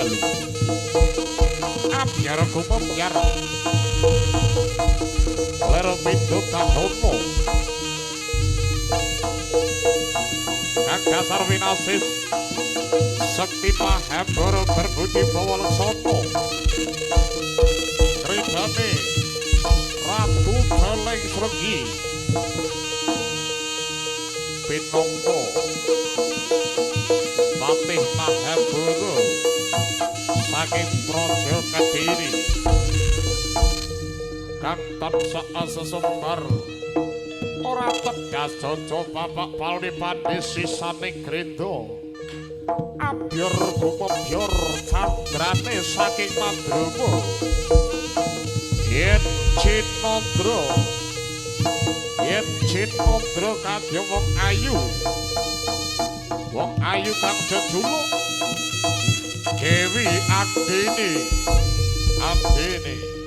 dalu. Ambyar gumembyar ler mindho kadono kang dasar winasis sekti Mahambara berbudi bawa leksana kridane Ratu Celeng Sregi pinangka Patih Mahambara saking Praja Kediri kang tansah sesembar ora tegas jaja bapak palni pandhe sisaning grenda abyor gumebyor candrane saking Madrama yen Cinandra yen Cinandra kadya wong ayu kang jejuluk Dewi Andini Andini.